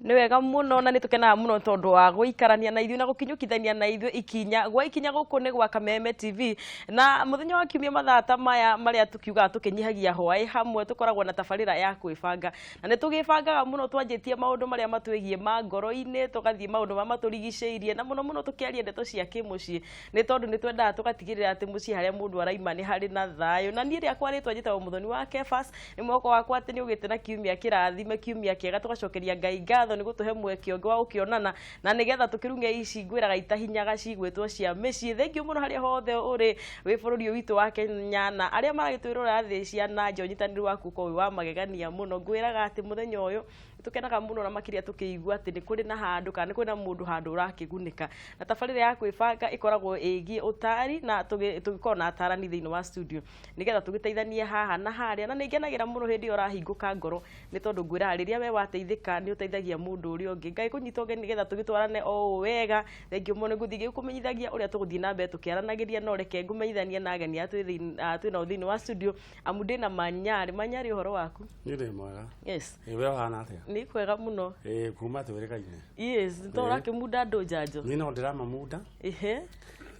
Nĩ wega mũno na nĩ tũkenaga mũno tondũ wa gũikarania na ithuĩ na gũkinyũkithania na ithuĩ ikinya gwa ikinya. Gũkũ nĩ gwa Kameme TV, na mũthenya wa kiumia mathaa ta maya marĩa tũkiugaga tũkĩnyihagia hwaĩ hamwe, tũkoragwo na tabarĩra ya kwĩbanga, na nĩ tũgĩbangaga mũno. Twanjĩtie maũndũ marĩa matwĩgiĩ ma ngoro-inĩ, tũgathiĩ maũndũ marĩa matũrigicĩirie, na mũno mũno tũkĩaria ndeto cia kĩmũciĩ, nĩ tondũ nĩ twendaga tũgatigĩrĩra atĩ mũciĩ harĩa mũndũ araima nĩ harĩ na thayũ. Na niĩ rĩakwa rĩtwa njĩtagwo Mũthoni wa Kefas. Nĩ mwĩhoko wakwa atĩ nĩ ũgĩte na kiumia kĩrathime, kiumia kĩega. Tũgacokeria Ngai ngatho nĩ gũtũhe mweke ũngĩ wa gũkĩonana na nĩgetha tũkĩrunge ici ngwĩraga itahinyaga cigwĩtwo cia mĩciĩ. Thengiũ mũno harĩa hothe ũrĩ wĩ bũrũri ũyũ witũ wa Kenya na arĩa maragĩtwĩrora thĩ cia na nja, ũnyitanĩri waku ũkorwo wĩ wa magegania mũno. Ngwĩraga atĩ mũthenya ũyũ tũkenaga mũno na makĩria tũkĩigua atĩ nĩ kũrĩ na handũ kana nĩ kũrĩ na mũndũ handũ ũrakĩgunĩka na tabarĩra ya kwĩbanga. Ĩkoragwo ĩgiĩ ũtari na tũgĩkorwo na atarani thĩinĩ wa studio nĩgetha tũgĩteithanie haha na harĩa. Na nĩ ngenagĩra mũno hĩndĩ ĩyo ũrahingũka ngoro, nĩ tondũ ngwĩraga rĩrĩa we wateithĩka nĩ ũteithagia mũndũ ũrĩa ũngĩ. Ngai kũnyita ũgeni nĩgetha tũgĩtwarane o ũũ wega. Thengiũ mũno. Nĩngũthiĩ ngĩkũmenyithagia ũrĩa tũgũthiĩ na mbere tũkĩaranagĩria, no reke ngũmenyithanie na ageni arĩa twĩ nao thĩinĩ wa studio, amu ndĩna Manyarĩ. Manyarĩ, ũhoro waku? Niĩ ndĩ mwega. Yes. Ĩ, we ũhana atĩa? Nĩ kwega mũno. Ĩ, kuma twĩrĩgaine. Yes, to ũrakĩmunda andũ njanjo. Niĩ no ndĩramamunda.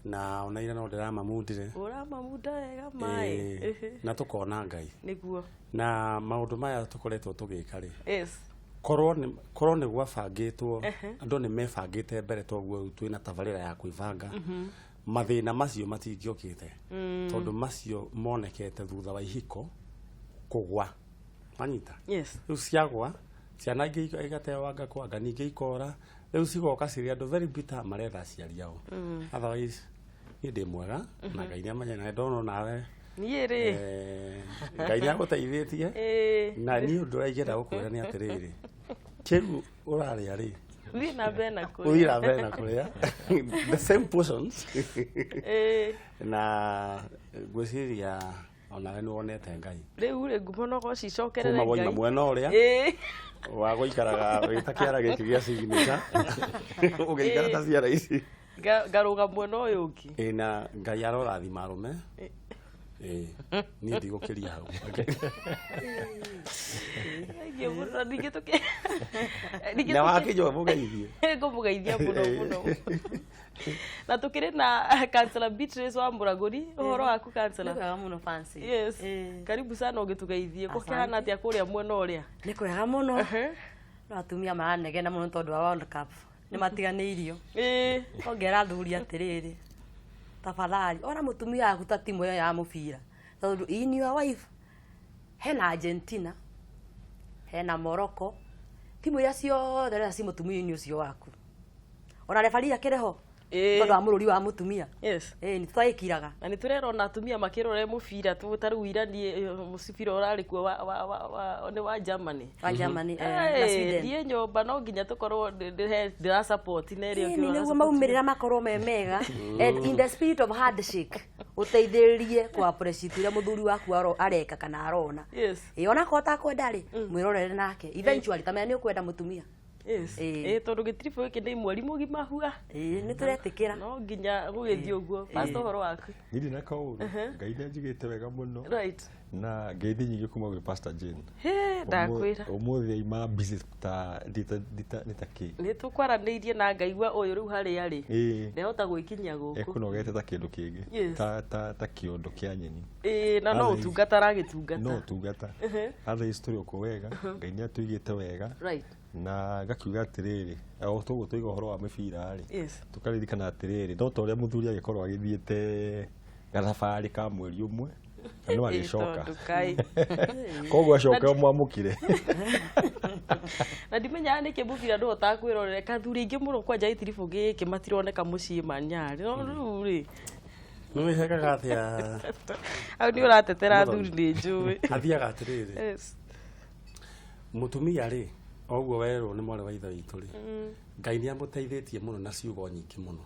Na ona ira no ndĩramamundire. Ũramamunda wega maĩ. Na tũkona Ngai. Nĩguo. Na maũndũ maya tũkoretwo tũgĩka rĩ, yes korwo nĩ gwabangĩtwo, andũ nĩ mebangĩte mbere, toguo rĩu twĩna tabarĩra ya kwĩbanga, mathĩna macio matingĩokĩte, tondũ macio monekete thutha wa ihiko kũgwa, manyita. Rĩu ciagwa, ciana ingĩ igateanga kwanga, ningĩ ikora, rĩu cigoka cirĩ andũ very bitter, maretha aciari ao. Otherwise niĩ ndĩ mwega na Ngai nĩ amenya, na ndona nawe. Niĩ rĩ, Ngai nĩ agũteithĩtie. Na niĩ ũndũ ũrĩa ingĩenda gũkwĩra nĩ atĩrĩrĩ, kĩu ũrarĩa rĩ, thiĩ na mbere na kũrĩa. Ũthiĩ na mbere na kũrĩa the same portions. Na ngwĩciria onawe nĩ wonete Ngai. Rĩu rĩ, ngumo no cicokerere kuma woima Ngai. Mwena ũrĩa wa gũikaraga wĩ ta kĩara gĩkĩ gĩa signature, ũgĩikara ta ciara ici. Ngarũga mwena ũyũ ũngĩ. Ĩ, na Ngai arorathima arũme. Ĩ, niĩ ndigũkĩria hau. Thengiũ mũno. Ningĩ tũkĩ ningĩ Na wakinya mũgeithie. Ngũmũgeithia mũno mũno. Na tũkĩrĩ na Councillor Beatrice wa Mũragũri. Ũhoro waku, Councillor? Nĩ kwega mũno, Fancy. Yes. Karibu sana, ũgĩtũgeithie. Gũkĩhana Asante. atĩa kũrĩa mwena ũrĩa? Nĩ kwega mũno. No atumia maranegena mũno tondũ wa World Cup. Nĩ matiganĩirio. Ongera athuri atĩrĩrĩ, tafadhali ona mũtumia waku ta timu ĩyo ya mũbira, tondũ in your wife hena Argentina, hena Morocco, timu iria ciothe rĩrĩa ci mũtumia-inĩ ũcio waku, ona referee akĩrĩ ho tondũ wa mũrũri wa mũtumia. Ĩĩ, nĩ tũtagĩkiraga. Na nĩ tũrerona atumia makĩrorera mũbira tu. Ta rĩu ira niĩ mũbira ũrarĩ kuo nĩ wa Germany. Wa Germany, na Sweden. Thiĩ nyũmba no nginya tũkorwo ndĩra support na ĩrĩa Ĩni ũngĩ nĩguo ũra support. Maumĩrĩra makorwo me mega, and in the spirit of handshake, ũteithĩrĩrie ku appreciate ũrĩa mũthuri waku areka kana arona. Ĩ, onakorwo takwenda rĩ, mwĩrorere nake, eventually tamenya nĩ ũkwenda mũtumia. Ĩ, tondũ gĩtiribũ gĩkĩ nĩ mweri mũgima hua. Ĩ, nĩ tũretĩkĩra. No nginya gũgĩthiĩ ũguo. Pastor, ũhoro waku? Niĩ ndina kaũru. Ngai nĩ anjigĩte wega mũno. Na ngeithi nyingĩ kuma gwĩ Pastor Jane. He, ndakwĩra. Ũmũthĩ aima busy ta ndita ndita nĩ ta kĩ. Nĩ tũkwaranĩirie na ngaigua ũyũ rĩu harĩa rĩ ndehota gwĩkinyia gũkũ. Ekũnogete ta kĩndũ kĩngĩ. Ta kĩondo kĩa nyeni. Ĩ, na no Otherwise- ũtungata aragĩtungata. No ũtungata. Otherwise tũrĩ oko wega. Ngai nĩ atũigĩte wega. Na ngakiuga atĩrĩrĩ, o tũguo tũiga ũhoro wa mĩbira rĩ, tũkaririkana atĩrĩrĩ, no ta ũrĩa mũthuri agĩkorwo agĩthiĩte gathabarĩ ka mweri ũmwe na no agĩcoka. Tondũ kaĩ. Koguo acoka mwamũkire. Na ndimenyaga nĩkĩ mũbira ndũhotaga kwĩrorera kathuri aingĩ mũno, kwanja gĩtiribũ gĩkĩ matironeka mũciĩ manyarĩ, no rĩu rĩ, Nĩ wĩhekaga atĩa? Hau nĩ ũratetera athuri, nĩ njũĩ. Athiaga atĩrĩrĩ, mũtumia rĩ, o ũguo werwo nĩ mwarĩ wa ithe witũ rĩ, Ngai nĩ amũteithĩtie mũno na ciugo nyingĩ mũno.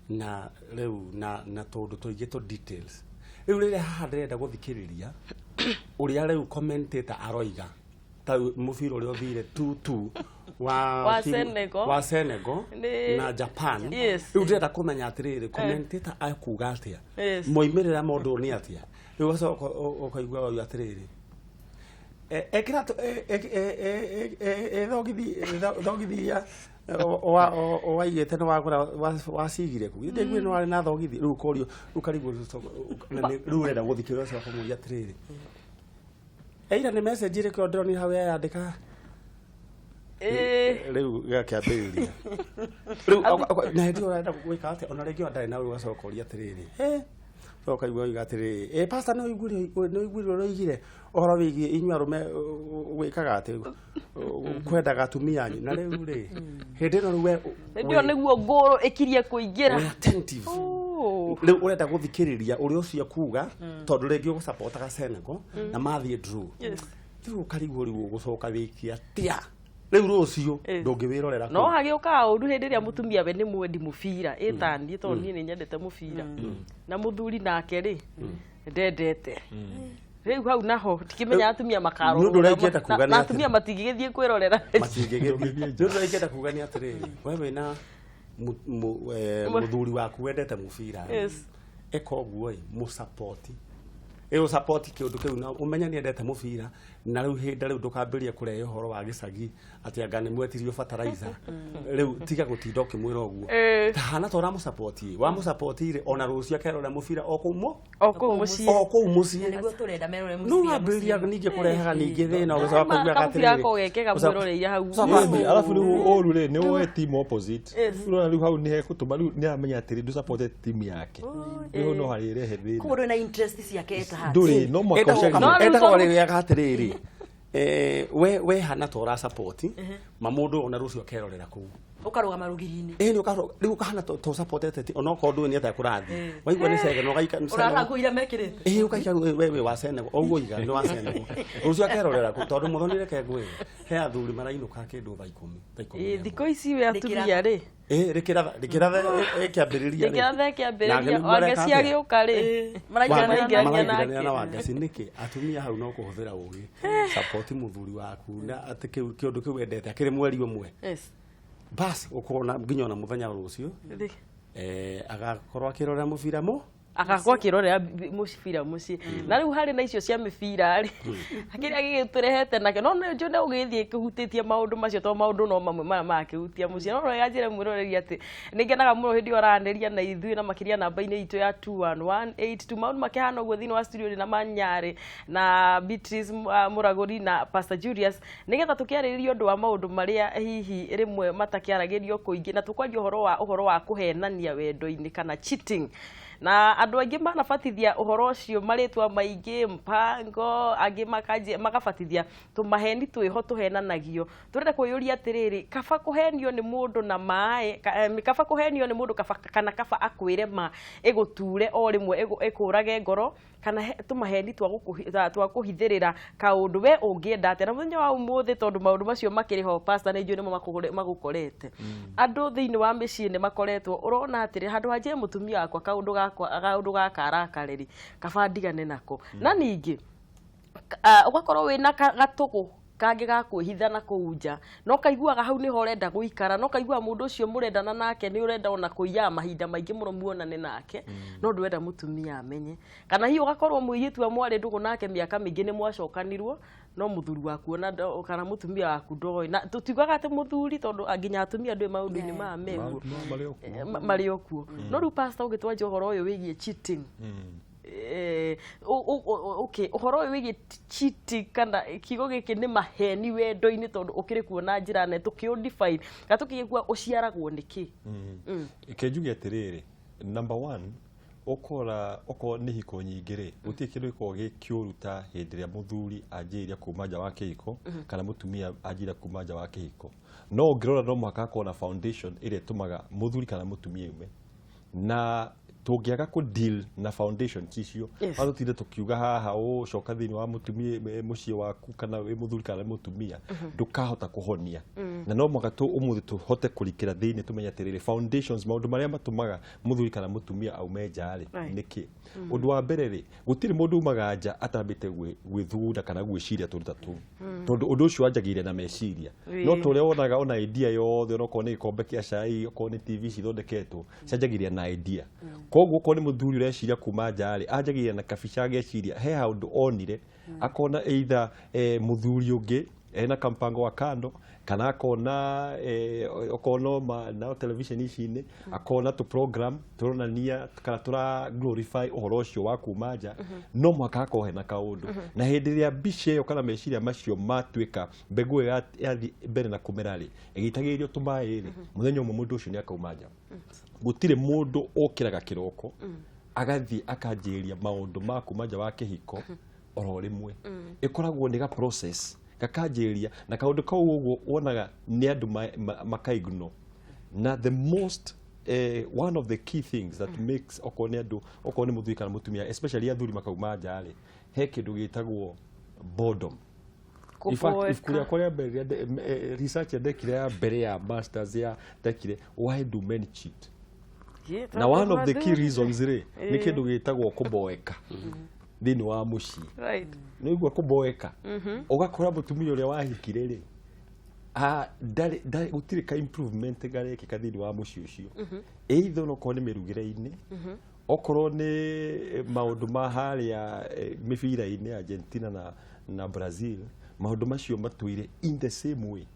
Na rĩu na tũndũ tũingĩ tũ details. Rĩu rĩrĩa haha ndĩrenda gũthikĩrĩria ũrĩa rĩu commentator aroiga, ta mũbira ũrĩa ũthire 2-2 wa Wa Senegal. Wa Senegal na Japan. Rĩu ndĩrenda kũmenya atĩrĩrĩ, commentator akuga atĩa, moimĩrĩra ma ũndũ ũyũ nĩ atĩa. Rĩu ũgacoka ũkaigua wauga atĩrĩrĩ, Ekĩra thogithi thogithi ya waigĩte nĩ wagũra wacigire kũ ndaiguire nĩ warĩ na thogithi. Rĩu ũkorio, rĩu karigwo, rĩu ũrenda gũthikĩrĩria ũcio ũkamũria atĩrĩrĩ, eira nĩ message ĩrĩkũ ndĩronire hau yandĩka? Rĩu gakĩambĩrĩria rĩu na hĩndĩ ĩyo ũrenda gwĩka atĩa? Ona rĩngĩ ona ndarĩ na, rĩu ũgacoka ũria atĩrĩrĩ, he coka igua oiga atĩrĩrĩ, pastor, nĩ ũiguire ũrĩa oigire ũhoro wĩgiĩ inyuĩ arũme gwĩkaga atĩ kwendaga atumia anyu? Na rĩu rĩ, hĩndĩ ĩno rĩu we Hĩndĩ ĩyo nĩguo ngũrũ ĩkirie kũingĩra. Wĩ attentive. Oh. Rĩu ũrenda gũthikĩrĩria ũrĩa ũcio kuga, tondũ rĩngĩ ũgũcapotaga Senegal na mathiĩ draw. Rĩu ũkarigwo rĩu ũgũcoka wĩke atĩa rĩu rũciũ. Ndũngĩwĩrorera No kũu. Hagĩũkaga ũru hĩndĩ ĩrĩa mũtumia we nĩ mwendi mũbira ĩtaniĩ, tondũ niĩ nĩ nyendete mũbira na mũthuri nake rĩ ndendete. Rĩu hau naho ndikĩmenya atumia makarorwo. Nĩ ũndũ ũrĩa ingĩenda kuga nĩ na atĩ- atumia matingĩgĩthiĩ kwĩrorera. Matingĩgĩthiĩ. Nĩ ũndũ ũrĩa ingĩenda kuga nĩ atĩrĩrĩ, we wĩna mũthuri waku wendete mũbira, ĩka ũguo ĩ mũsapoti, ĩ ũsapoti kĩũndũ kĩu na ũmenye nĩ endete mũbira. Na rĩu hĩndĩ rĩu ndũkambĩrĩrie kũrehe ũhoro wa gĩcagi atĩ anga nĩ mwetirio fertilizer. Rĩu tiga gũtinda ũkĩmwĩra ũguo. Tahana ta ũramũsapoti, wamũsapoti rĩ, ona rũciũ akerora mũbira o kũu mo O kũu mũciĩ. O kũu mũciĩ. Nĩguo tũrenda merore No mũbira wambĩrĩria mũciĩ. ningĩ kũrehaga ningĩ thĩna ũgĩcoka kugaga Kamũbira atĩrĩrĩ, gako gekega mwĩroreire hau. Ĩĩ, arabu rĩu ũru rĩ nĩ woe team opposite. Rĩu rĩu hau nĩ hekũtũma rĩu nĩ aramenya atĩrĩ ndũsupported team yake, rĩu hau no harĩrehe thĩna. Koguo ndũrĩ na interest ciake eta heart. Ndũrĩ no mũhaka ũcarie. No, rĩu Etagwo tondũ- rĩrĩaga atĩrĩrĩ, we hana ta ũrasapoti ma mũndũ ona rũciũ akerorera kũu. Ũkarũgama rũgiri-inĩ. Ĩ nĩ rĩu ũkahana to supportete onokorwo ndũĩ nĩ atĩa kũrathiĩ, waigua nĩ Senegal ũgaika nĩ Ũrara Senegal. nguo iria mekĩrĩte. Ĩ ũkaika we wĩ wa Senegal ũguo iga nĩ wa Senegal, rũciũ akerorera kũu. Tondũ mũthoni, reke ngwĩre, he athuri marainũka kĩndũ thaa 10, thaa 10 Ĩ, na ĩmwe. Thikũ ici we atumia rĩ Ĩ rĩkĩratha ĩkĩambĩrĩria. Rĩkĩratha ĩkĩambĩrĩria, Wangeci agĩũka rĩ, Maraingĩranĩra. Maraingĩranĩra na Wangeci nĩkĩ? Atumia hau no kũhũthĩra ũgĩ, support mũthuri waku na atĩ kĩu kĩũndũ kĩu wendete akĩrĩ mweri ũmwe. Bas ũkona nginya ona mũthenya wa rũciũ agakorwo akĩrorera mũbira mo. Agakorwo akĩrorera mũbira mũciĩ. Na rĩu harĩ na icio cia mĩbira rĩ, kĩrĩa gĩgĩtũrehete nakĩo no nĩ njũĩ nĩ ũgĩthiĩ kĩhutĩtie maũndũ macio, tondũ maũndũ no mamwe maya marakĩhutia mũciĩ. No wega njĩre mwĩroreri atĩ nĩ ngenaga mũno hĩndĩ ĩyo ũraranĩria na ithuĩ, na makĩria namba-inĩ itũ ya 21182. Maũndũ makĩhana ũguo thĩinĩ wa studio ndĩ na Manyarĩ na Beatrice, Mũragũri na Pastor Julius, nĩgetha tũkĩarĩrĩria ũndũ wa maũndũ marĩa hihi rĩmwe matakĩaragĩrio kũingĩ, na tũkwaria ũhoro wa kũhenania wendo-inĩ kana cheating. Na andũ aingĩ manabatithia ũhoro ũcio marĩtwa maingĩ, mpango, angĩ makanjia magabatithia tũmaheni twĩho tũhenanagio. Tũrenda kwĩyũria atĩrĩrĩ, kaba kũhenio nĩ mũndũ na maĩ kaba kũhenio nĩ mũndũ kaba, kana kaba akwĩre ma ĩgũture o rĩmwe ĩkũrage ngoro, kana tũmaheni twa kũhithĩrĩra kaũndũ we ũngĩenda atĩa? Na mũthenya wa ũmũthĩ, tondũ maũndũ macio makĩrĩ ho, pastor, nĩ njũĩ nĩmo magũkorete. Andũ thĩinĩ wa mĩciĩ nĩ makoretwo ũrona atĩrĩ, handũ ha njĩre mũtumia wakwa kaũndũ gakwa, kaũndũ gaka arakarĩri, kaba ndigane nako. Na ningĩ ũgakorwo wĩna gatũgũ kangĩ ga kwĩhitha na kũu nja, no kaiguaga hau nĩho ũrenda gũikara, no kaiguaga mũndũ ũcio mũrendana nake nĩ ũrenda ona kũiyaga mahinda maingĩ mũno muonane nake, no ndũrenda mũtumia amenye. Kana hihi ũgakorwo mũirĩtu wa mwarĩ ndũgũ nake mĩaka mĩingĩ, nĩ mwacokanirwo, no mũthuri waku ona kana mũtumia waku ndoĩ. Na tũtiugaga atĩ mũthuri, tondũ nginya atumia ndũĩ maũndũ-inĩ maya meguo. Marĩ o kuo. Marĩ o kuo. No rĩu pastor, ũgĩtwanjia ũhoro ũyũ wĩgiĩ cheating, okay, ũhoro ũyũ wĩgiĩ cheating kana kiugo gĩkĩ nĩ maheni wendo-inĩ, tondũ ũkĩrĩ kuo na njĩra nene, tũkĩũ define kana tũkĩgĩkua ũciaragwo nĩkĩ? Ke njuge atĩrĩrĩ, number one, ũkora okorwo nĩ hiko nyingĩ rĩ, gũtirĩ kĩndũ gĩkoragwo gĩ kĩũru ta hĩndĩ ĩrĩa mũthuri anjĩrĩria kuma nja wa kĩhiko kana mũtumia anjĩrĩria kuma nja wa kĩhiko. No ũngĩrora, no mũhaka hakorwo na foundation ĩrĩa ĩtũmaga mũthuri kana mũtumia aume, na tũngĩaga kũ deal na foundation icio, tũtinde tũkiuga haha ũcoka thĩinĩ wa mũtumia mũciĩ waku, kana wĩ mũthuri kana wĩ mũtumia, ndũkahota kũhonia. Na no mũhaka ũmũthĩ tũhote kũrikĩra thĩinĩ, tũmenye atĩrĩrĩ, foundations, maũndũ marĩa matũmaga mũthuri kana mũtumia aume nja rĩ, nĩkĩ? Ũndũ wa mbere rĩ, gũtirĩ mũndũ umaga nja atambĩte gwĩthugunda kana gwĩciria tũndũ ta tũu, tondũ ũndũ ũcio wanjagĩrĩria na meciria. No ta ũrĩa wonaga ona idea yothe, onokorwo nĩ gĩkombe kĩa cai, okorwo nĩ TV cithondeketwo, cianjagĩrĩria na idea. Koguo okorwo nĩ mũthuri ũreciria kuma nja rĩ, anjagĩrĩria na kabica, ageciria he handũ onire. Akona either muthuri ungi ena kampango wa kando, kana akona okorwo no na television ici-inĩ, akona tu program turonania kana tura glorify ũhoro ũcio wa kuma nja, no mũhaka hakorwo hena kaũndũ. Na hĩndĩ ĩrĩa mbica ĩyo kana meciria macio matuĩka mbegũ ĩyo yathiĩ mbere na kũmera rĩ, ĩgĩitagĩrĩrio tũmaĩ rĩ, mũthenya ũmwe mũndũ ũcio nĩ akauma nja. Gũtirĩ mũndũ ũkĩraga kĩroko agathiĩ akanjĩrĩria maũndũ ma kuma nja wa kĩhiko oro rĩmwe. Ĩkoragwo nĩ ga process gakanjĩrĩria, na kaũndũ kau ũguo wonaga nĩ andũ makaignore. Na the most one of the key things that makes okorwo nĩ andũ, okorwo nĩ mũthuri kana mũtumia, especially athuri makauma nja rĩ, he kĩndũ gĩtagwo boredom. In fact, ibuku rĩakwa rĩa mbere research ndekire ya mbere ya masters ya ndekire, "Why Do Men Cheat?" Na one of the key reasons rĩ, nĩ kĩndũ gĩtagwo kũboeka thĩinĩ wa mũciĩ. Nĩ igua kũboeka, ũgakora mũtumia ũrĩa wahikire rĩ, ndarĩ gũtirĩ ka improvement garekĩka thĩinĩ wa mũciĩ ũcio, either onokorwo nĩ mĩrugĩre-inĩ, okorwo nĩ maũndũ ma harĩa mĩbira-inĩ Argentina na Brazil, maũndũ macio matũire in the same way.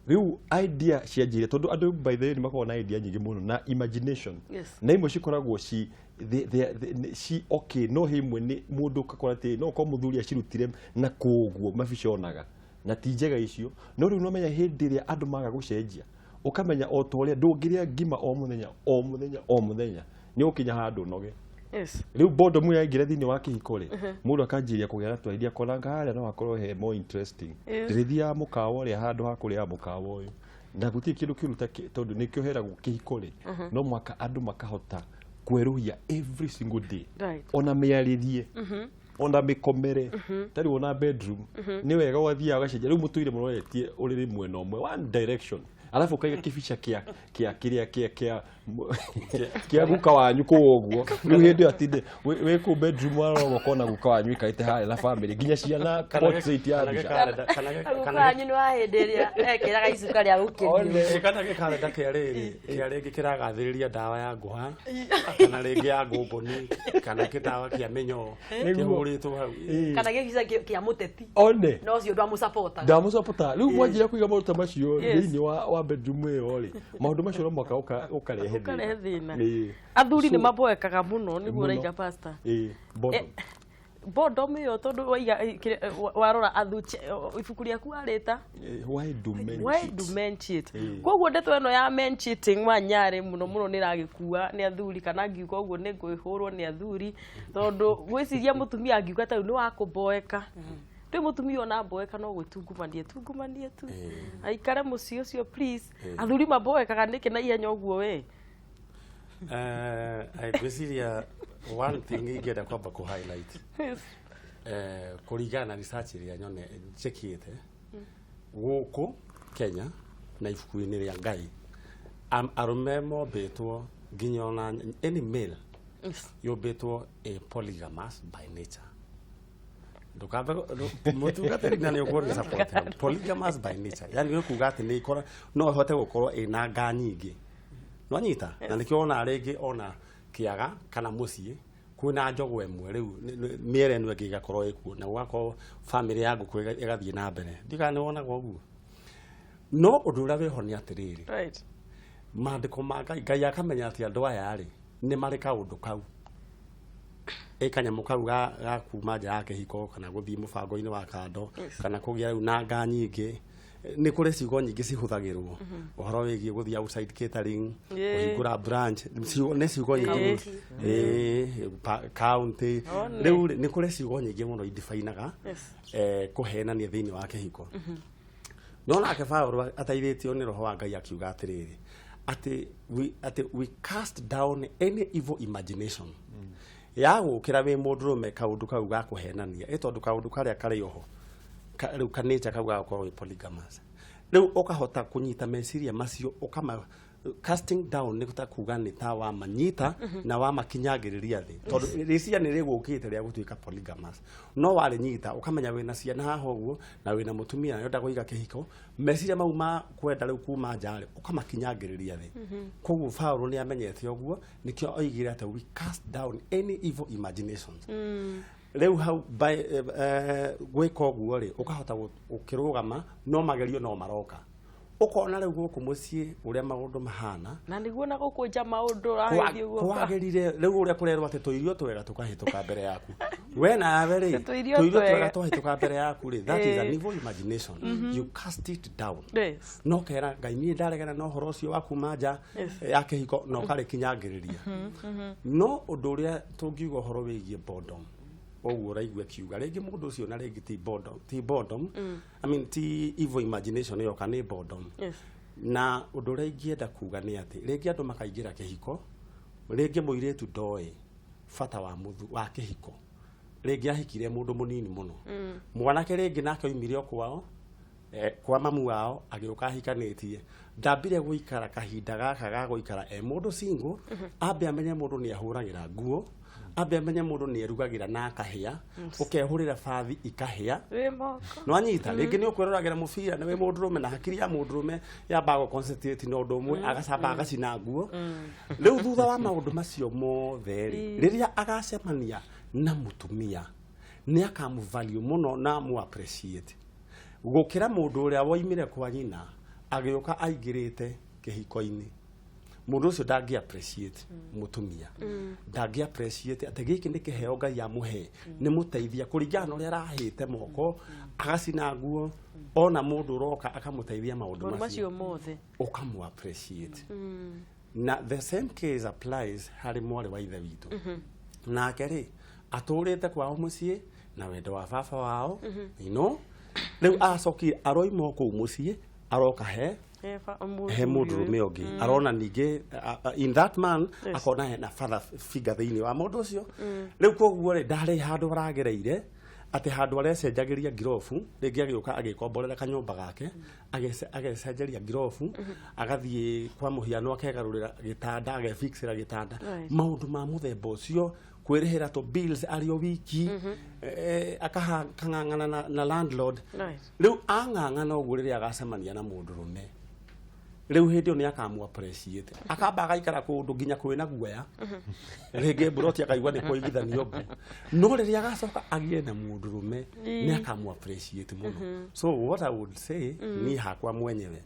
Rĩu idea cianjire tondũ andũ, by the way, nĩ makoragwo na idea nyingĩ mũno na imagination. Na imwe cikoragwo ci they, ci okay, no he imwe nĩ mũndũ ũgakora atĩ no korwo mũthuri acirutire na kũguo mabica onaga na ti njega icio. No rĩu nomenya hĩndĩ ĩrĩa andũ maga gũcenjia, ũkamenya o ta ũrĩa ndũngĩrĩa ngima o mũthenya o mũthenya o mũthenya, nĩ ũkinya handũ ũnoge. Rĩu boredom yaingĩra thĩinĩ wa kĩhiko rĩ, mũndũ akanjĩrĩria kũgĩa na twa idea, akona anga harĩa no hakorwo he more interesting. Ndĩrĩthiaga mũkawa ũrĩa handũ ha kũrĩaga mũkawa ũyũ, na gũtirĩ kĩndũ kĩũru ta tondũ nĩkĩo heragwo kĩhiko rĩ, no mũhaka andũ makahota kwerũhia every single day. Ona mĩarĩrie, ona mĩkomere, tarĩ ona bedroom nĩ wega ũgathiaga ũgacenjia. Rĩu mũtũire mũroretie ũrĩrĩ mwena ũmwe, one direction, alafu ũkaiga kĩbica kĩa kĩa kĩrĩa kĩa kĩa kĩa guka wanyu kũu ũguo. Rĩu hĩndĩ ĩyo atinde wĩ kũu bedroom, warora ũkona guka wanyu ikarĩte harĩa na family, nginya ciana, portrait ya mbica. Guka wanyu nĩ wa hĩndĩ ĩrĩa ekĩraga icuka rĩa gũkĩrio. Kana gĩkarenda kĩa rĩrĩ kĩa rĩngĩ kĩragathĩrĩria ndawa ya ngũha, kana rĩngĩ ya ngũmbũni, kana kĩdawa kĩa mĩnyoo kĩhũrĩtwo hau. Kana gĩbica kĩa mũteti. One. No ũcio ndwamũcapotaga. Ndamũcapota. Rĩu mwanjĩra kũiga maũndũ ta macio thĩinĩ wa bedroom ĩyo rĩ, maũndũ macio no mũhaka ũkarehe. Ũkarehe thĩna. Ĩĩ. Athuri nĩ maboekaga mũno nĩguo. Mũno. Ũraiga, pastor? Ĩĩ, boredom. Boredom ĩyo, tondũ waiga warora ibuku rĩaku warĩta Why Do Men Why Cheat? Do Men Cheat? Ĩĩ. Koguo ndeto ĩno ya men cheating wa nyarĩ mũno mũno nĩ ĩragĩkua nĩ athuri, kana ngiuga ũguo nĩ ngwĩhũrwo nĩ athuri, tondũ gwĩciria mũtumia angiuga ta rĩu nĩ wa kũboeka, ndĩ mũtumia ona mboeka no gwĩtungumanie tungumanie tu aikare mũciĩ ũcio, please. Athuri maboekaga nĩkĩ na ihenya ũguo we? Ngwĩciria one thing ingĩenda kwamba kũ highlight, kũringana na research ĩrĩa nyone njĩkĩte gũkũ Kenya na ibuku-inĩ rĩa Ngai, arũme mombĩtwo, nginya ona any male yũmbĩtwo a polygamous by nature. Ndũkambe mũtungatĩri na nĩ ũkũni support. Polygamous by nature, yani nĩ kuga atĩ nĩ ikora no ĩhote gũkorwo ĩna nga nyingĩ, nwanyita, na nĩkĩo ona rĩngĩ ona kĩaga kana mũciĩ kwĩna njogoo ĩmwe, rĩu mĩere ĩno ĩngĩ ĩgakorwo ĩkuo, na gũgakorwo famĩlĩ ya ngũkũ ĩgathiĩ na mbere. Ndiũĩ kana nĩ wonaga ũguo, no ũndũ ũrĩa wĩho nĩ atĩrĩrĩ, maandĩko ma Ngai, Ngai akamenya atĩ andũ aya rĩ nĩ marĩ kaũndũ kau, ĩ kanyamũ kau ga kuma nja ya kĩhiko, kana gũthiĩ mũbango-inĩ wa kando, kana kũgĩa rĩu na nga nyingĩ. Nĩ kũrĩ ciugo nyingĩ cihũthagĩrwo ũhoro wĩgiĩ gũthiĩ outside catering, kũhingũra branch, nĩ ciugo nyingĩ mũno. Ĩĩ, county. One. Rĩu rĩ, nĩ kũrĩ ciugo nyingĩ mũno indibainaga kũhenania thĩinĩ wa kĩhiko. No nake Paũlũ ateithĩtio nĩ roho wa Ngai akiuga atĩrĩrĩ, atĩ we cast down any evil imagination ya gũkĩra wĩ mũndũrũme kaũndũ kau ga kũhenania, ĩ tondũ kaũndũ karĩa karĩ oho rĩu ka nature kau ga gũkorwo wĩ polygamous, rĩu ũkahota kũnyita meciria macio, ũkama casting down, nĩ ta kuga nĩ ta wamanyita na wamakinyangĩrĩria thĩ, tondũ rĩciria nĩ rĩgũkĩte rĩa gũtuĩka polygamous, no warĩnyita ũkamenya wĩna ciana haha ũguo na wĩna mũtumia na ũrenda kũiga kĩhiko, meciria mau ma kwenda rĩu kuma nja rĩ, ũkamakinyangĩrĩria thĩ. Koguo Paũlũ nĩ amenyete ũguo, nĩkĩo oigire atĩ we cast down any evil imaginations. Rĩu hau gwĩka ũguo rĩ, ũkahota gũkĩrũgama, no magerio no maroka, ũkona rĩu gũkũ mũciĩ ũrĩa maũndũ mahana. Na nĩguo na gũkũ nja maũndũ ũragĩthiĩ ũguo. Kwagĩrire rĩu ũrĩa kũrerwo atĩ tũirio twega tũkahĩtũka mbere yaku, we nawe rĩ, Tũirio tũirio twega. Twega twahĩtũka mbere yaku rĩ, that is an evil imagination, you cast it down. No kera Ngai, niĩ ndaregana na ũhoro ũcio wa kuma nja ya kĩhiko, na ũkarĩkinyangĩrĩria. No ũndũ ũrĩa tũngiuga ũhoro wĩgiĩ boredom, ũguo ũraigua kiuga rĩngĩ mũndũ ũcio, na rĩngĩ ti boredom, ti boredom, I mean, ti evil imagination yoka, nĩ boredom. Na ũndũ ũrĩa ingĩenda kuga nĩ atĩ rĩngĩ andũ makaingĩra kĩhiko, rĩngĩ mũirĩtu ndoĩ bata wa mũthu wa kĩhiko, rĩngĩ ahikire mũndũ mũnini mũno, mwanake rĩngĩ nake oimire o kwao, kwa mamu wao, agĩũka ahikanĩtie, ndambire gũikara kahinda gaka ga gũikara e mũndũ single, ambe amenye mũndũ nĩ ahũragĩra nguo, ambe amenye mũndũ nĩ erugagĩra na akahĩa, ũkehũrĩra bathi ikahĩa. Wĩ moko. Nwanyita, rĩngĩ nĩ ũkwĩroragĩra mũbira na wĩ mũndũrũme, na hakiri ya mũndũrũme yambaga gũ-concentrate na ũndũ ũmwe, agacamba agacina nguo. Rĩu thutha wa maũndũ macio mothe rĩ, rĩrĩa agacemania na mũtumia, nĩ akamũ-value mũno na amũ appreciate gũkĩra mũndũ ũrĩa woimire kwa nyina agĩũka aingĩrĩte kĩhiko-inĩ. Mũndũ ũcio ndangĩ appreciate mũtumia, ndangĩ appreciate atĩ gĩkĩ nĩ kĩheo Ngai amũhe, nĩ mũteithia kũringana na ũrĩa arahĩte moko, agacina nguo, ona mũndũ ũroka akamũteithia maũndũ maũndũ macio macio mothe. Ũkamũ appreciate. Na the same case applies harĩ mwarĩ wa ithe witũ. Nake rĩ, atũrĩte kwao mũciĩ na wendo wa baba wao, rĩu acokire aroima o kũu mũciĩ, aroka he he mũndũrũme ũngĩ, arona ningĩ in that man akona hena father figure thĩinĩ wa mũndũ ũcio. Rĩu koguo rĩ, ndarĩ handũ aragereire atĩ handũ arecenjagĩria ngirobu, rĩngĩ agĩũka agĩkomborera kanyũmba gake, agecenjeria ngirobu, agathiĩ kwa mũhiano akegarũrĩra gĩtanda, agefixĩra gĩtanda, maũndũ ma mũthemba ũcio, kwĩrĩhĩra tũ bills arĩ o wiki, akang'ang'ana na landlord. Rĩu ang'ang'ana ũguo, rĩrĩa agacemania na mũndũrũme, rĩu hĩndĩ ĩyo nĩ akamũ appreciate, akamba agaikara kũndũ nginya kwĩna guoya, rĩngĩ mburoti, akaigua nĩ kũigithanio mbu, no rĩrĩa agacoka agĩe na mũndũrũme, nĩ akamũ appreciate mũno. So what I would say, niĩ hakwa mwenyewe,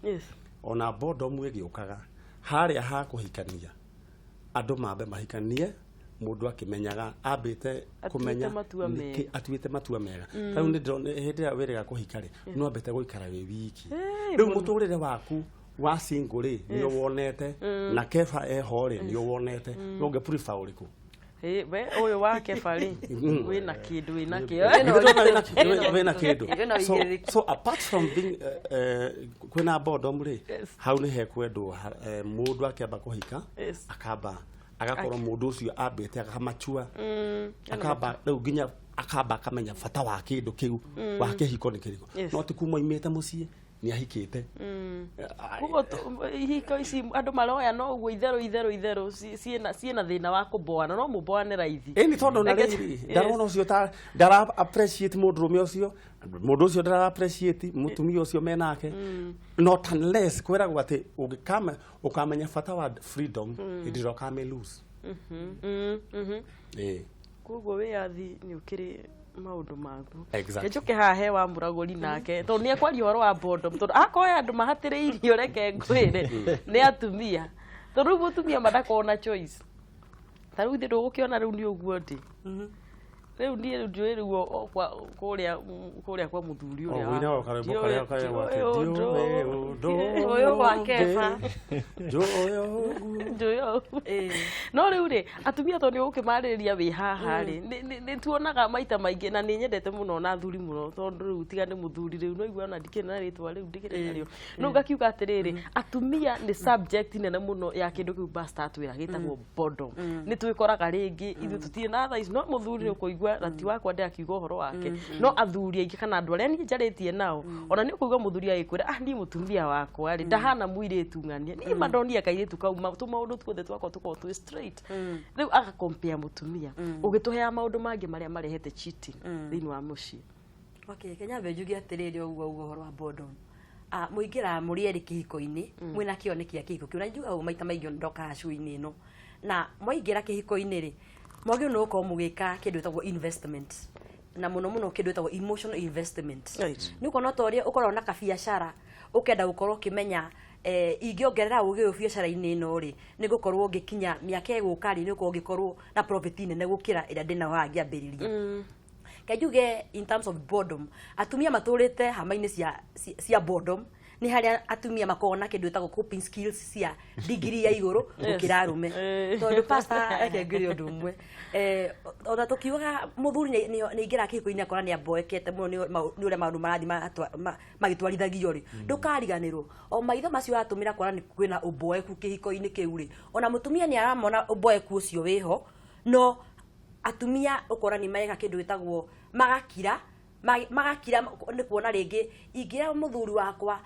ona boredom ĩgĩũkaga harĩa ha kũhikania, andũ mambe mahikanie mũndũ akĩmenyaga ambĩte atuĩte kũmenya matua nĩkĩ mega. Atuĩte matua mega. Rĩu nĩ ndĩrona hĩndĩ ĩrĩa wĩrĩga kũhika rĩ, no ambĩte gũikara wĩ wiki. Rĩu mũtũrĩre waku wa single rĩ, nĩ ũwonete, na Keba eho rĩ, nĩ ũwonete, ũngĩ prefer ũrĩkũ? Ĩ, we ũyũ wa Keba rĩ, wĩna kĩndũ, wĩna kĩo. Githĩ ndona wĩna kĩndũ? Wĩna So, ũigĩrĩrĩki. so apart from being kwĩna boredom rĩ, hau nĩ hekwendwo mũndũ akĩamba kũhika, akamba agakorwo mũndũ ũcio ambĩte akamachua, akamba rĩu nginya akamba akamenya bata wa kĩndũ kĩu wa kĩhiko nĩ kĩrĩkũ. No ti kuma oimĩte mũciĩ nĩ ahikĩte. Koguo ihiko ici andũ maroya no ũguo itherũ itherũ itherũ, ciĩna thĩna wa kũboana, no mũboane raithi. Ĩni tondũ na rĩrĩ, ndarona ũcio ta ndara appreciate mũndũrũme ũcio, mũndũ ũcio ndara appreciate mũtumia ũcio menake, not unless kwĩragwo atĩ ũngĩkame ũkamenya bata wa freedom hĩndĩ ĩrĩa ũkame lose. Ĩĩ. Koguo wĩyathi nĩ ũkĩrĩ maũndũ maguo. Exactly. Njoke haha he wa mũragũri nake, tondũ nĩ ekwaria ũhoro wa boredom, tondũ akorwo he andũ mahatĩrĩirio, reke ngwĩre nĩ atumia, tondũ rĩu mũtumia ma ndakoragwo na choice. Ta rĩu ithuĩ ndũgũkĩona rĩu nĩ ũguo ndĩ rĩu, niĩ rĩu ndiũĩ rĩu kũrĩa kwa mũthuri ũrĩa O, ũinaga karwĩmbo karĩa karĩa atĩ ndiũĩ ndiũĩ ũndũ Ũyũ wa Keba. Njũĩ ũguo. Njũĩ ũguo. No rĩu rĩ, atumia, tondũ nĩ ũgũkĩmarĩrĩria wĩ haha rĩ, nĩ tuonaga maita maingĩ, na nĩ nyendete mũno na athuri mũno, tondũ rĩu tiga nĩ mũthuri rĩu no igua ona ndikĩrĩ na rĩtwa rĩu, ndikĩrĩ narĩo, no ngakiuga atĩrĩrĩ, atumia nĩ subject nene mũno ya kĩndũ kĩu pastor atwĩra gĩtagwo boredom. Nĩ twĩkoraga rĩngĩ ithuĩ tũtirĩ na thaa ici, no mũthuri nĩ ũkũigua, na ti wakwa ndĩrakiuga ũhoro wake, no athuri aingĩ kana andũ arĩa niĩ njarĩtie nao, ona nĩ ũkũigua mũthuri agĩkwĩra, "Ah, niĩ mũtumia wakwa rĩ, ndahana mũirĩtu ng'ania, niĩ ma ndonire kairĩtu kau, tũmaũndũ tuothe twakwa tũkorwo twĩ straight." Rĩu agakompea mũtumia. Ũgĩtũheaga maũndũ mangĩ marĩa marehete cheating thĩinĩ wa mũciĩ. Okay, kenya mbe njuge atĩrĩrĩ, ũguo ũguo ũhoro wa boredom. Ah, mũingĩraga mũrĩ erĩ kĩhiko-inĩ mwĩna kĩoneki kĩa kĩhiko kĩu, na njugaga ũguo maita maingĩ ndokaga show-inĩ ĩno. Na mwaingĩra kĩhiko-inĩ rĩ, mwagĩrĩirwo nĩ gũkorwo mũgĩka kĩndũ gĩtagwo investment. Na mũno mũno kĩndũ gĩtagwo emotional investment. Right. Nĩ ũkona ta ũrĩa ũkoragwo na kabiacara, ũkenda gũkorwo ũkĩmenya ingĩongerera ũgĩ ũyũ biacara-inĩ ĩno rĩ, nĩ ngũkorwo ngĩkinya mĩaka ĩgũka rĩ, nĩ ũkorwo ngĩkorwo na profit nene gũkĩra ĩrĩa ndĩnayo haha ngĩambĩrĩria. Ke njuge in terms of boredom, atumia matũrĩte hama-inĩ cia boredom. Nĩ harĩa atumia makoragwo na kĩndũ gĩtagwo coping skills cia degree ya igũrũ gũkĩra arũme. Tondũ, pastor, reke ngwĩre ũndũ ũmwe, ona tũkiugaga mũthuri nĩ aingĩra kĩhiko-inĩ akora nĩ amboekete mũno nĩ ũrĩa maũndũ marathiĩ magĩtwarithagio rĩ, ndũkariganĩrwo o maitho macio ũratũmĩra kuona nĩ kwĩna ũmboeku kĩhiko-inĩ kĩu rĩ, ona mũtumia nĩ aramona ũmboeku ũcio wĩho. No atumia ũkora nĩ mareka kĩndũ gĩtagwo magakira, magakira nĩ kuona rĩngĩ ingĩra mũthuri wakwa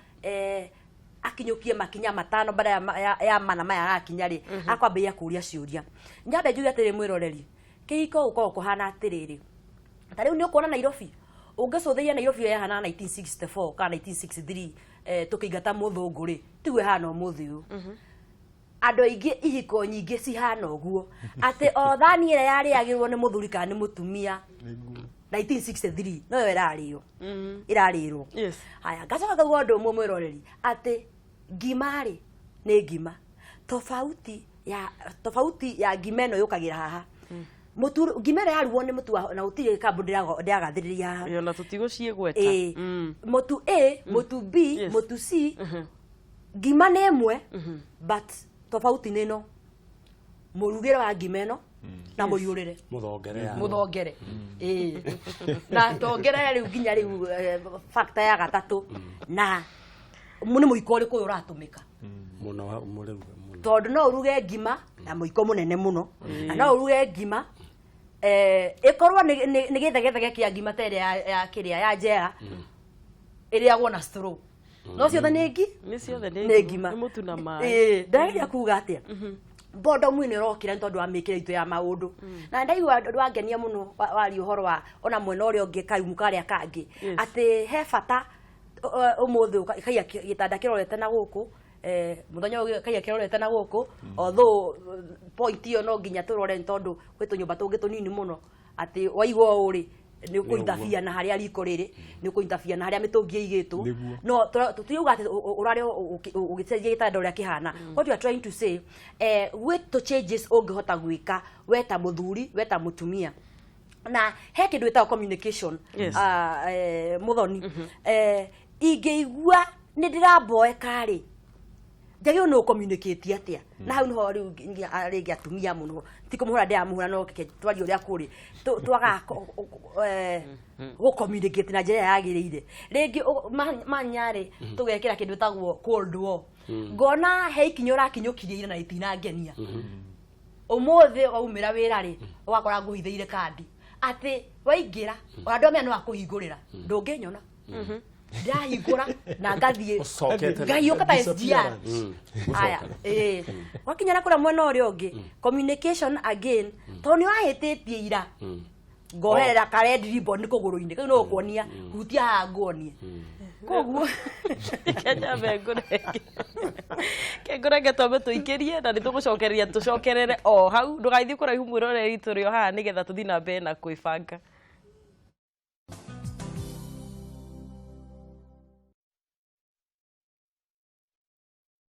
akinyũkie makinya 5 mbere ya mana maya arakinya rĩ, akwambĩrĩria kũria ciũria. Nyambe njuge atĩrĩ, mwĩroreri, kĩhiko gũkoragwo kũhana atĩrĩrĩ, ta rĩu nĩ ũkuona Nairobi, ũngĩcũthĩria Nairobi ĩrĩa yahanaga 1964 kana 1963, tũkĩingata mũthũngũ rĩ, tiguo ĩhana ũmũthĩ ũyũ. Andũ aingĩ, ihiko nyingĩ cihana ũguo, atĩ o thani ĩrĩa yarĩagĩrwo nĩ mũthuri kana nĩ mũtumia 1963 noyo ĩrarĩo, ĩrarĩrwo. Haya, ngacoka ngauga ũndũ ũmwe, mwĩroreri, atĩ ngima rĩ nĩ ngima. Tofauti ya ngima ĩno yũkagĩra haha, mũtu, ngima ĩrĩa yarugwo nĩ mũtu na gũtirĩ kambuni ndĩragathĩrĩria haha. Ĩyo na tũtigũciĩgweta. Ĩĩ. Mũtu A, mũtu B, mũtu C, ngima nĩ ĩmwe, but tofauti nĩ ĩno, mũrugĩre wa ngima ĩno na mũiyũrĩre. Mũthongere ya. Mũthongere, ĩĩ. Na tongerere rĩu nginya rĩu factor ya gatatũ, na nĩ mũiko ũrĩkũ ũyũ ũratũmĩka. Mũno mũrĩu mũno. Tondũ no ũruge ngima na mũiko mũnene mũno, na no ũruge ngima ĩkorwo nĩ gĩthegethege kĩa ngima ta ĩrĩa ya kĩrĩa ya njera ĩrĩagwo na straw, no ciothe nĩ ngi. Nĩ ciothe nĩ nĩ ngima. Nĩ mũtu na maĩ. Ĩĩ, ndĩrageria kuga atĩa, boredom ĩno ĩrokĩra nĩ tondũ wa mĩkĩre itũ ya maũndũ. Na ndaigua wangenia mũno waria ũhoro wa ona mwena ũrĩa ũngĩ, kaimu karĩa kangĩ, atĩ he bata ũmũthĩ kaiya gĩtanda kĩrorete na gũkũ, mũthenya ũyũ kaiya kĩrorete na gũkũ. Although point ĩyo no nginya tũrore, nĩ tondũ gwĩ tũnyũmba tũngĩ tũnini mũno atĩ waigua ũũ rĩ, nĩ ũkũintabia na harĩa riko rĩrĩ, nĩ ũkũintabia na harĩa mĩtũngi ĩigĩtwo. No tũtirauga atĩ ũrarĩ ũgĩcenjia gĩtanda ũrĩa kĩhana. What we are trying to say, gwĩ tũ changes ũngĩhota gwĩka we ta mũthuri, we ta mũtumia, na he kĩndũ gĩtagwo communication. Mũthoni, ingĩigua nĩ ndĩramboeka rĩ, njagĩrĩirwo nĩ gũcommunicate atĩa? Na hau niho rĩu rĩngĩ atumia mũno, ti kũmũhũra ndĩramũhũra, no reke twarie ũrĩa kũrĩ, twagaga gũcommunicate na njĩra ĩrĩa yagĩrĩire. Rĩngĩ manya rĩ, tũgekĩra kĩndũ gĩtagwo cold war. Ngona he ikinya ũrakinyũkirie ira na itinangenia. Ũmũthĩ waumĩra wĩra rĩ, ũgakora ngũhithĩire kandi atĩ waingĩra ona ndamenya no akũhingũrĩra, ndũngĩnyona ndĩrahingũra na ngathiĩ. Ũcokete. Ngaiũka ta SGR. Disappearance. Aya, ĩĩ, wakinya na kũrĩa mwena ũrĩa ũngĩ, communication again, tondũ nĩ wahĩtĩtie ira, ngoherera ka red ribbon kũgũrũ-inĩ kau, no gũkuonia hutia haha nguonie, koguo Kenya ngũrenge kengũrenge, twambe tũikĩrie na nĩ tũgũcokereria, tũcokerere o hau. Ndũgathiĩ kũraihu, mwĩroreri, tũrĩ o haha nĩgetha tũthiĩ na mbere na kwĩbanga.